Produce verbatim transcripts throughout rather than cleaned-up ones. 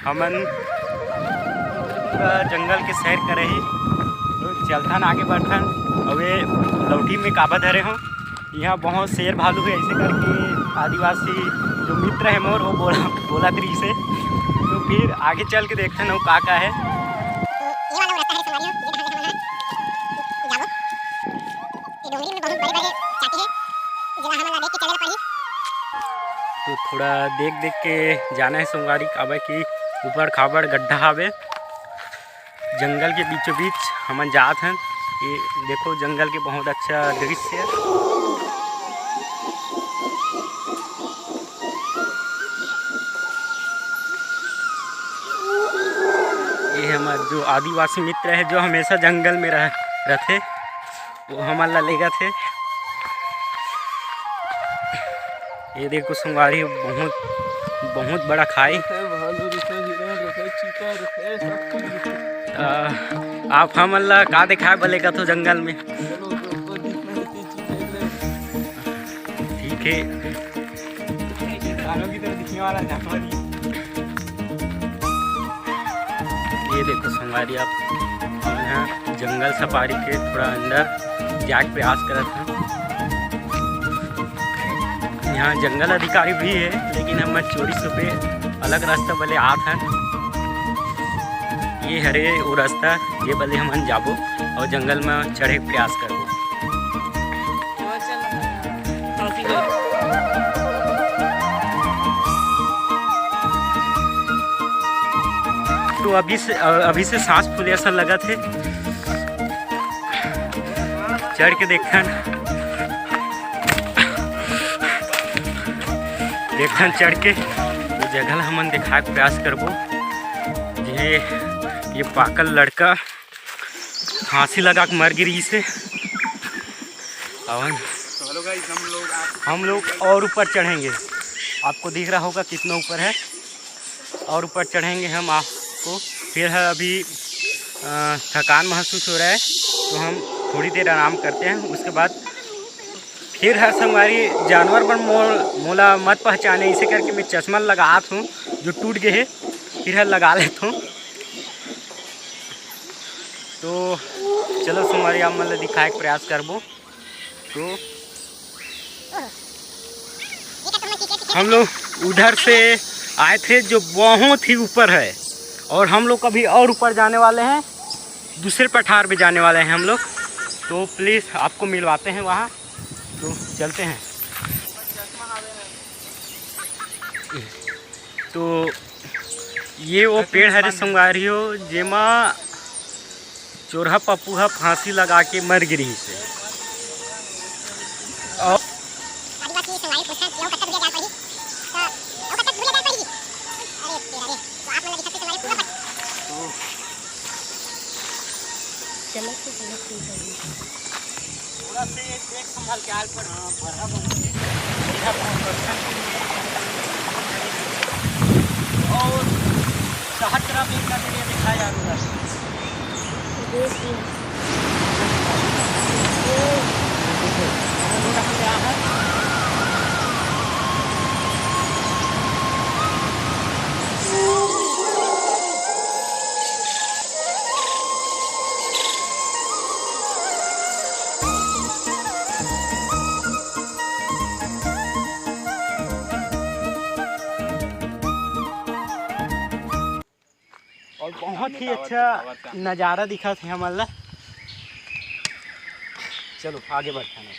हमन पूरा जंगल के सैर करे ही, तो चलथन आगे बढ़थन। अउ ये लौठी में काबा धरे हो, यहाँ बहुत शेर भालू है, ऐसे करके आदिवासी जो मित्र है मोर, वो बोला, बोला तरी से। तो फिर आगे चल के देखथन वो का का है। तो ये वाला रास्ता है संगवारी हो, ये धान लगा वाला है। जाबो। ये डोंगरी में बहुत बड़े बड़े चाटी है, जेला हमन ला देख के चले ला पड़ही। तो थोड़ा देख देख के जाना है संगवारी, काबर कि ऊपर खाबड़ गड्ढा हावे। जंगल के बीचों बीच हमन जात हन। ये देखो, जंगल के बहुत अच्छा दृश्य। ये हमर जो आदिवासी मित्र है, जो हमेशा जंगल में रह, रहथे, वो हमन ला लेगथे। ये देखो संगवारी, बहुत, बहुत बड़ा खाई। रथे, भालू रथे, हिरण रथे, चीता रथे, सब कुछ रथे। आ, आप हमन ला का दिखाए बर लेगथो जंगल में? चलो, जो ऊपर दिखना है, चीज देख ले। ठीक है। इंसानों की तरह दिखने वाला जानवर ही। ये देखो संगवारी, आप यहाँ जंगल सफारी के थोड़ा अंदर जाके प्रयास करत हन। यहाँ जंगल अधिकारी भी है, लेकिन हम चोरी छुपे अलग रास्ता बले आत हन। ये हरे वो रास्ता, ये बले हमन जाबो और जंगल में चढ़े के प्रयास करबो। तो अभी से, अभी से सांस फूले ऐसा लगत हे। चढ़ के देखथन, देखथन चढ़ के वो जगह ला हमन दिखाए के प्रयास करबो। ये, ये पाकल लड़का फांसी लगा के मर गिरी से। अवन तो हेलो गाइस, हम लोग आज हम लोग और ऊपर चढ़ेंगे। आपको दिख रहा होगा कितना ऊपर है, और ऊपर चढ़ेंगे हम आपको। फिर है अभी, अ, थकान महसूस हो रहा है, तो हम थोड़ी देर आराम करते हैं। उसके बाद फिर हर संगवारी जानवर मन मोल मोला मत पहचाने, इसे करके मैं चश्मा लगात हूँ जो टूट गए है। फिर हर लगा लेता हूँ। तो चलो संगवारी, आप मन ला दिखाए के प्रयास करबो। तो हम लोग उधर से आए थे जो बहुत ही ऊपर है, और हम लोग अभी और ऊपर जाने वाले हैं, दूसरे पठार पे जाने वाले हैं हम लोग। तो प्लीज़ आपको मिलवाते हैं वहाँ, तो चलते हैं। तो ये वो पेड़ हरे संगवारी हो, जेमा चोरहा पप्पू ह फांसी लगा के मर गिरी से। और आदिवासी संगवारी पूछथन, "अउ कतका दूरिहा जाए पड़ही?" त, "अउ कतका दूरिहा जाए पड़ही?" अरे तेरा रे, तो आप मन ला दिखत हे संगवारी पूरा पट- चलो, तो चलो, ठीक है। थोड़ा से देख संभाल के आगे बढ़। हाँ, बढ़ा, बढ़ा। बढ़िया construction के लिए। और सहस्त्र में का दे दिखाया यार उधर। देख लिया। और बहुत ही अच्छा नज़ारा दिखत हे हमन ला। चलो आगे बढ़थन।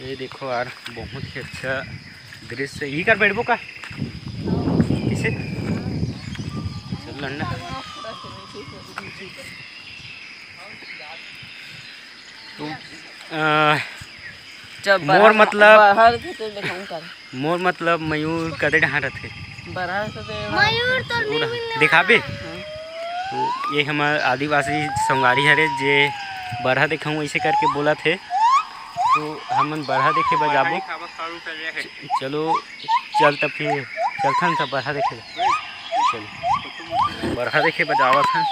ये देखो यार, बहुत ही अच्छा दृश्य। यही कर बैठबो का? किसे? चल लंडा। तो, अ, जब मोर बरहा, मतलब, बरहा के तो देखाऊं कर। मोर मतलब मयूर कदे डहार रथे? बरहा से तो मयूर तो नहीं मिलने दिखाबे? वाला। हाँ। तो ये हमर आदिवासी संगवारी हरे, जे बरहा देखाऊं ऐसे करके बोलत हे। तो हमन बरहा देखे बर जाबो। च-, चलो, चल तब फिर चलथन तब बरहा देखे बर। चलो, बरहा देखे बर जावत हन।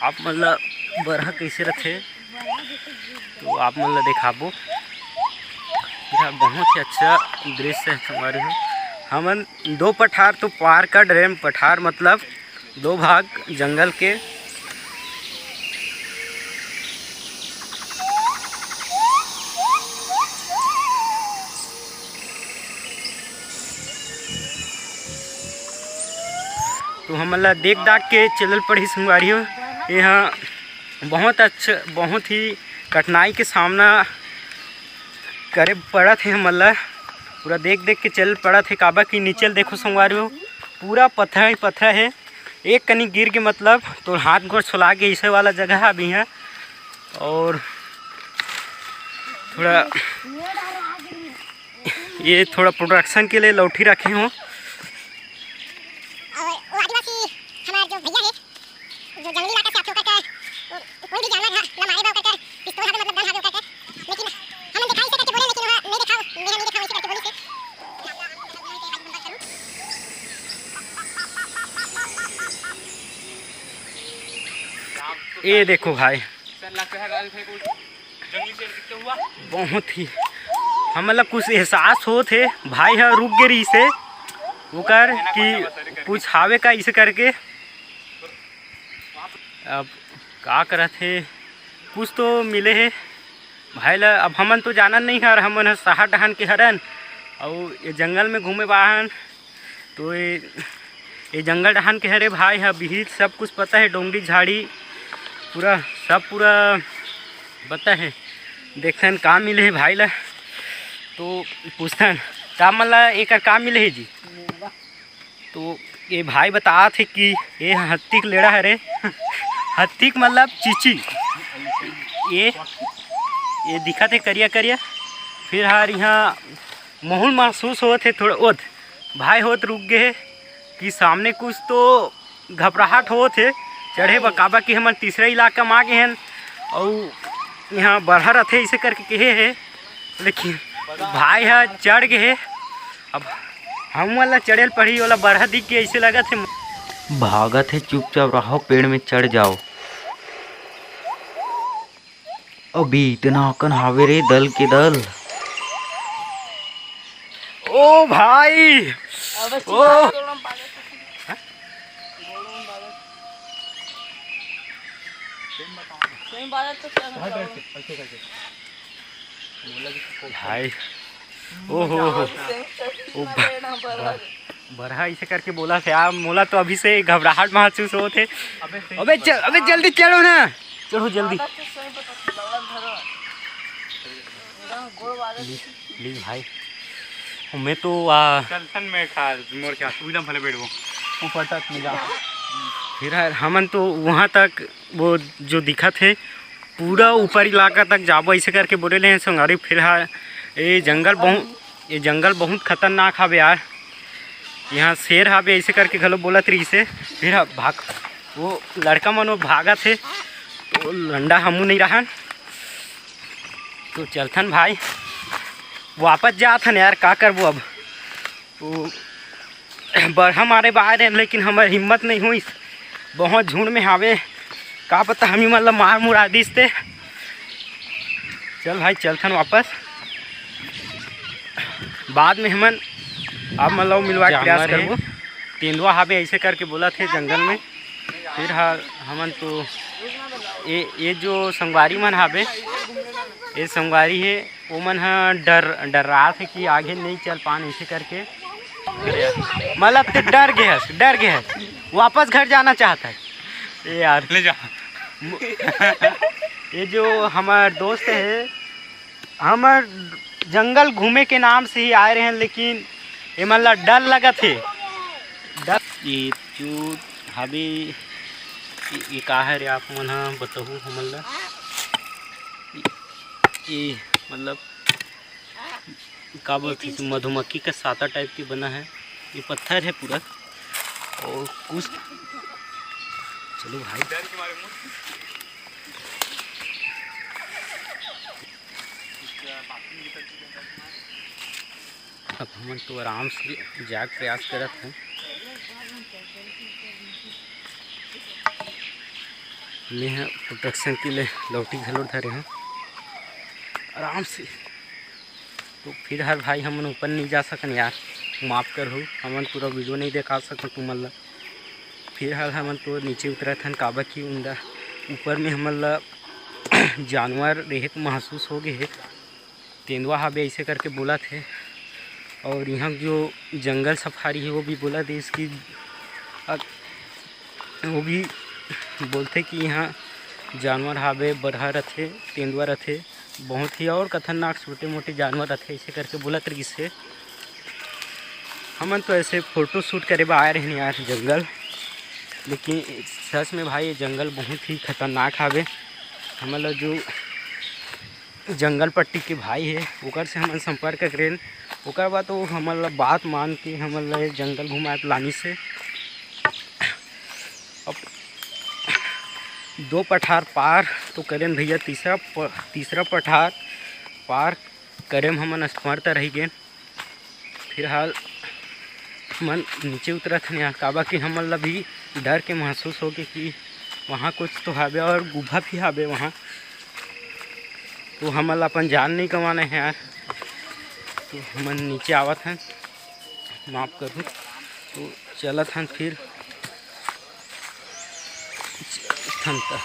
आप मन ला बरहा कइसे रथे, तो आप मन ला देखाबो। एहा बहुत ही अच्छा दृश्य है संगवारी हो। हमन दो पठार तो पार कर डरेन, पठार मतलब दो भाग जंगल के। तो हमन ला देख दाख के चलल पड़ही संगवारी हो। एहा बहुत अच्छा, बहुत ही कठिनाई के सामना करे पड़त हे हमन ला। पूरा देख देख के चल पड़त हे, काबर कि नीचे ल देखो संगवारी हो, पूरा पथरा ही पथरा हे। एक कनी गिर के मतलब तो हाथ गोड़ छोला के ऐसे वाला जगह अभी है। और थोड़ा ये थोड़ा प्रोडक्शन के लिए लौठी रखे हों। और वो आदिवासी हमारा जो भैया है, जो जंगली इलाका से आके होकर के, वो कोई भी जानवर है ना मारे बा करके, पिस्तौल हाथ में मतलब गन हाथ में करके, लेकिन हम दिखाई से करके बोले, लेकिन वहाँ नहीं दिखाओ, मेरा नहीं दिखाओ ऐसे करके बोली से। ये देखो भाई, बहुत ही हमन ला कुछ एहसास होत हे, भाई ह रुक गे रहिस हे ओकर कि कुछ हावे का इसे करके। अब का करत हे, कुछ तो मिले हे भाई ला। अब हमन तो जानन नहीं हर, हमन ह शहर डहन के हरन, अउ ये जंगल में घूमे बाहन। तो ये, ये जंगल डहान के हरे भाई ह, बिहित सब कुछ पता है, डोंगरी झाड़ी पूरा, सब पूरा पता है। देखथन का मिले है भाई ला, तो पूछथन का मन ला एकर का मिले है जी। तो ये भाई बतात है कि ये हत्ती के लेड़ा हरे। हत्ती के मतलब चीची, ये, ये दिखत है करिया करिया। फिर हर यहाँ महूल महसूस होत हे थोड़ा ओद भाई होत रुक गे हे कि सामने कुछ तो घबराहट होत हे चढ़े बर, काबर कि हमन तीसरा इलाका म आ गे हन अउ यहाँ बरहा रथे इसे करके कहे हे, लेकिन भाई ह चढ़ गे हे। अब हम वाला चढ़े ल पड़ही, ओला बरहा दिख गे अइसे लगत हे। भागत हे, चुपचाप रहो, पेड़ में चढ़ जाओ। अभी इतना अकन हावे रे दल के दल। ओ भाई, अबे ओ। चिल्ला के गोड़ में बाजत हे। गोड़ में बाजत। सही बाजत तो क्या भाई, करता है? भाई, ओ हो हो। सही, सही ओ बा-, बा-, बरहा इसे करके बोला थे यार, मोला तो अभी से घबराहट महसूस होत हे। अबे सही अबे बता। चल, अबे जल्दी चढ़ो ना, चढ़ो जल्दी। प्लीज, प्लीज भाई, मैं तो आ, चल सन में खा, मोर क्या, तू एकदम भले बैठबो। ऊपर तक नहीं जा। फिर हमन तो वहाँ तक वो जो दिखत हे पूरा ऊपर इलाका तक जाबो, ऐसे करके बोले ले संगवारी। फिर हा, ये जंगल बहुत, ये जंगल बहुत खतरनाक हावे यार। यहाँ शेर हावे, ऐसे करके घलो बोलत रहिस हे। फिर हा, भाग, वो लड़का मन वो भागत हे, तो लंडा हमू नहीं रहन। तो चलथन भाई, वापस जाथन यार, का करबो अब। तो बरहा मारे बर आए रहेन, लेकिन हमर हिम्मत नहीं होइस, बहुत झुंड में हावे, का पता हमी मन ला मार मुरा दिस ते। चल भाई, चलथन वापस, बाद में हमन आप मन ला मिलवा के प्रयास जानवर हे, करबो। तेंदुआ हावे ऐसे करके बोलत हे जंगल में। फिर हा, हमन तो ये, ये जो संगवारी मन हावे, ये संगवारी हे, ओमन ह डर, डर्रात हे कि आगे नहीं चल पान, ऐसे करके। मतलब ते डर गे हस, डर गे हस, वापस घर जाना चाहत हस। ए यार, ले जा। ये जो हमर दोस्त हे, हमर जंगल घूमे के नाम से ही आए रहेन, लेकिन एमन ला डर लगत हे। डर। ये जो हावे, ये, ये का हरे, आप मन ह बताहू हमन ला। ये मतलब का बोलथे, मधुमक्खी का साता टाइप के बना है। ये पत्थर है पूरा। और कुछ, चलो भाई, अब हमन तो आराम से जाए के प्रयास करत हन। मैं ह प्रोटेक्शन के लिए लौटी घलो धरे हूँ आराम से। तो फिलहाल भाई हमन ऊपर नहीं जा सकन यार, माफ़ करहू, हमन पूरा वीडियो नहीं दिखा सकन तुमन ला। फिलहाल हमन तो नीचे उतरत हन, काबर कि उंदा ऊपर में हमन ला जानवर रेहे के महसूस हो गए हे। तेंदुआ हाबे ऐसे करके बोलत हे। और यहाँ जो जंगल सफारी है वो भी बोलत हे इसकी, अ, वो भी बोलथे कि यहाँ जानवर हाबे, बरहा रथे, तेंदुआ रथे, बहुत ही और खतरनाक छोटे मोटे जानवर रथे, ऐसे करके बोलत रहिस हे। हमन तो ऐसे फोटो शूट करे बर आए रहन यार जंगल, लेकिन सच में भाई ये जंगल बहुत ही खतरनाक हावे। हमन ला जो जंगल पट्टी के भाई हे ओकर से हमन संपर्क करेन, ओकर बाद तो हमन ला बात मान के हमन ला जंगल घुमाए लानिस हे। अब दो पठार पार तो करेन भैया, तीसरा प-, तीसरा पठार पार करे म हमन असमर्थ रहि गेन। फिलहाल हमन नीचे उतरत हन यहाँ, काबर कि हमन ला भी डर के महसूस होगे कि वहाँ कुछ तो हावे और गुफा भी हावे वहाँ, तो हमन ला अपन जान नहीं गंवाना हे यार। तो हमन नीचे आवत हन, माफ़ करहू, तो चलत हन फिर थन त।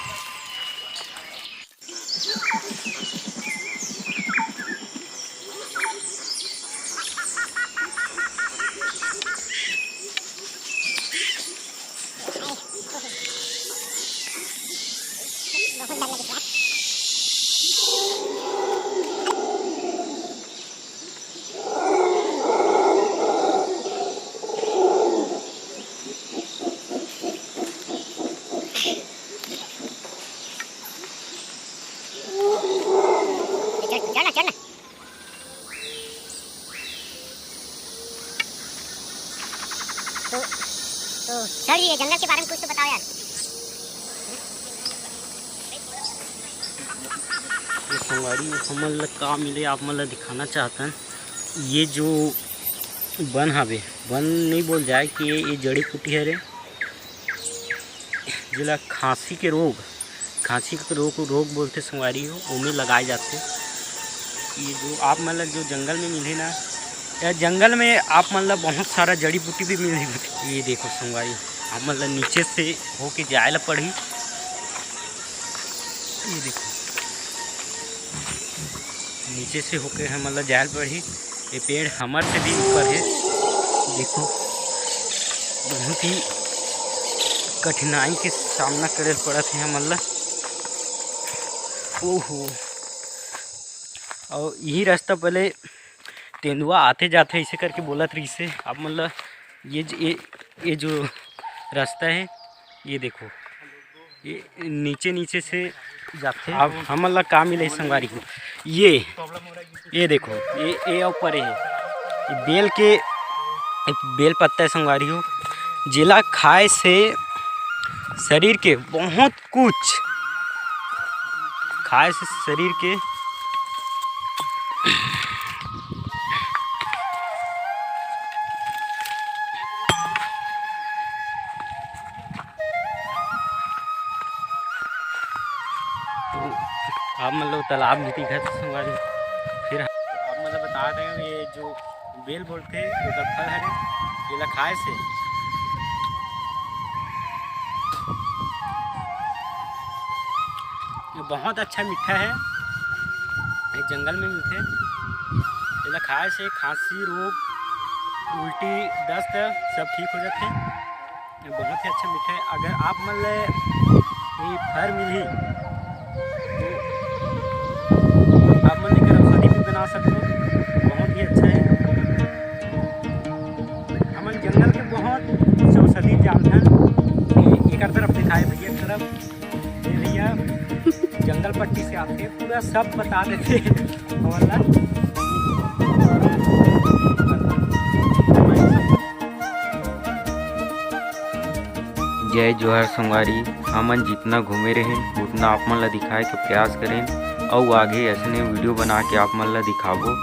चल, चल ना, चल ना। तो, तो सर जी, ये जंगल के बारे में कुछ तो बताओ यार। ये संगवारी, हमन ला का मिले, आप मन ला दिखाना चाहतन। ये जो बन हावे, बन नहीं बोल जाए कि ये, ये जड़ी बूटी हरे, जेला खांसी के रोग, खांसी के रोग, रोग बोलथे संगवारी हो, ओमे लगाए जाथे। ये जो आप मन ला जो जंगल में मिलही ना, या जंगल में आप मन ला बहुत सारा जड़ी बूटी भी मिलही। ये देखो संगवारी, आप मन ला नीचे से होके जाए ला पड़ही। ये देखो, नीचे से होके हमन ला जाए ला पड़ही। ये पेड़ हमर से भी ऊपर हे। देखो, बहुत ही कठिनाई के सामना करे पड़त हे हमन ला। ओहो, और यही रास्ता पहले तेंदुआ आते जाते ऐसे करके बोलत रहिस हे। आप मन ला ये ज-, ये, ये जो रास्ता है, ये देखो, ये नीचे नीचे से जाथे। अब हमन ला का मिले संगवारी हो, ये, ये देखो, ये, ये ऊपर है, ये बेल के, एक बेल पत्ता है संगवारी हो, जेला खाए से शरीर के बहुत कुछ, खाए से शरीर के आप मन ला तालाब भी दिखत हे संगवारी। फिर आप मन ला बता दें, ये जो बेल बोलथे, ओकर फल हरे, एला खाए से ये बहुत अच्छा मीठा है, ये जंगल में मिलथे। एला खाए से खांसी रोग, उल्टी, दस्त सब ठीक हो जाथे। ये बहुत ही अच्छा मीठा है। अगर आप मन ले ये फर मिलही तो आप मन एकर औषधि भी बना सकते हो, बहुत ही अच्छा है। हमन जंगल के बहुत कुछ औषधि जानथन। ये एकर तरफ दिखाए भैया, एक तरफ ये भैया जंगल पट्टी से आथे, पूरा सब बता देथे हमन ला। जय जोहार संगवारी, हमन जितना घूमे रहेन उतना आप मन ला दिखाए के प्रयास करेन, अउ आगे ऐसने वीडियो बना के आप मन ला दिखाबो।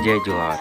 जय जोहार।